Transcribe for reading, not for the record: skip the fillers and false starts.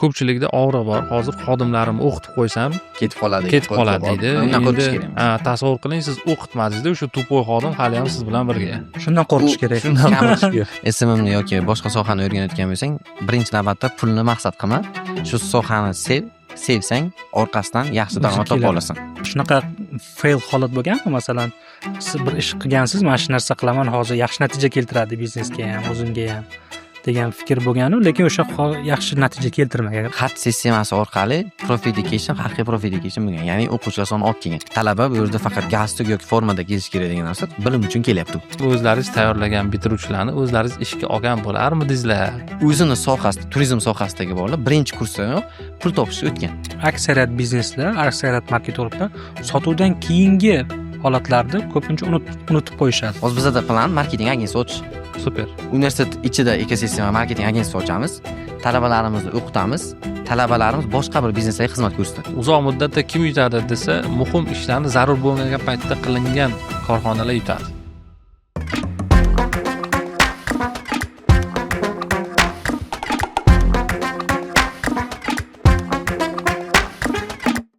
Ko'pchilikda og'riq bor. Hozir xodimlarimni o'qitib qo'ysam, ketib qoladi. Ketib qoladi deydi. Undan qo'rqish Endi kerak emas. Ha, tasavvur qiling, siz o'qitmadingizda, o'sha тупой xodim hali ham siz bilan birga. Shundan qo'rqish kerak. Shundan qo'rqish kerak. SMMni yoki boshqa sohani o'rganayotgan bo'lsang, birinchi navbatda pulni maqsad qilma. Shu sohani sev, sevsang, orqasidan yaxshi daromad topa Keladi. olasan. Shunaqa fail holat bo'lganmi? Masalan, siz bir ish qilgansiz, mana shu narsa qilaman, hozir yaxshi natija keltiradi biznesga ham, o'zimga ham degan fikr bo'lganu, lekin o'sha yaxshi natija keltirmagan. Xat sistemasi orqali Profit Education, haqiqiy Profit Education bo'lgan. Ya'ni o'quvchilar soni olib kelgan. Talaba bu yerda faqat galstuk yoki formada kelishi kerak degan narsa, bilim uchun kelyapti. O'zlaringiz tayyorlagan bitiruvchilarni o'zlaringiz ishga olgan bo'larmidingizlar? O'zini sohasida, turizm sohasidagi bolalar birinchi kursdanoq pul topishga o'tgan. Aksariyat bizneslar, aksariyat marketologlar sotuvdan keyingi holatlarni ko'pincha unutib qo'yishadi. Hozir bizada plan marketing агентство ochish. Super. Universitet ichida ekosistema marketing агентство ochamiz. Talabalarimizni o'qitamiz. Talabalarimiz boshqa bir bizneslarga xizmat ko'rsatadi. Uzoq muddatda kim yutadi desa, muhim ishlarni zarur bo'lmagan paytda qilingan korxonalar yutadi.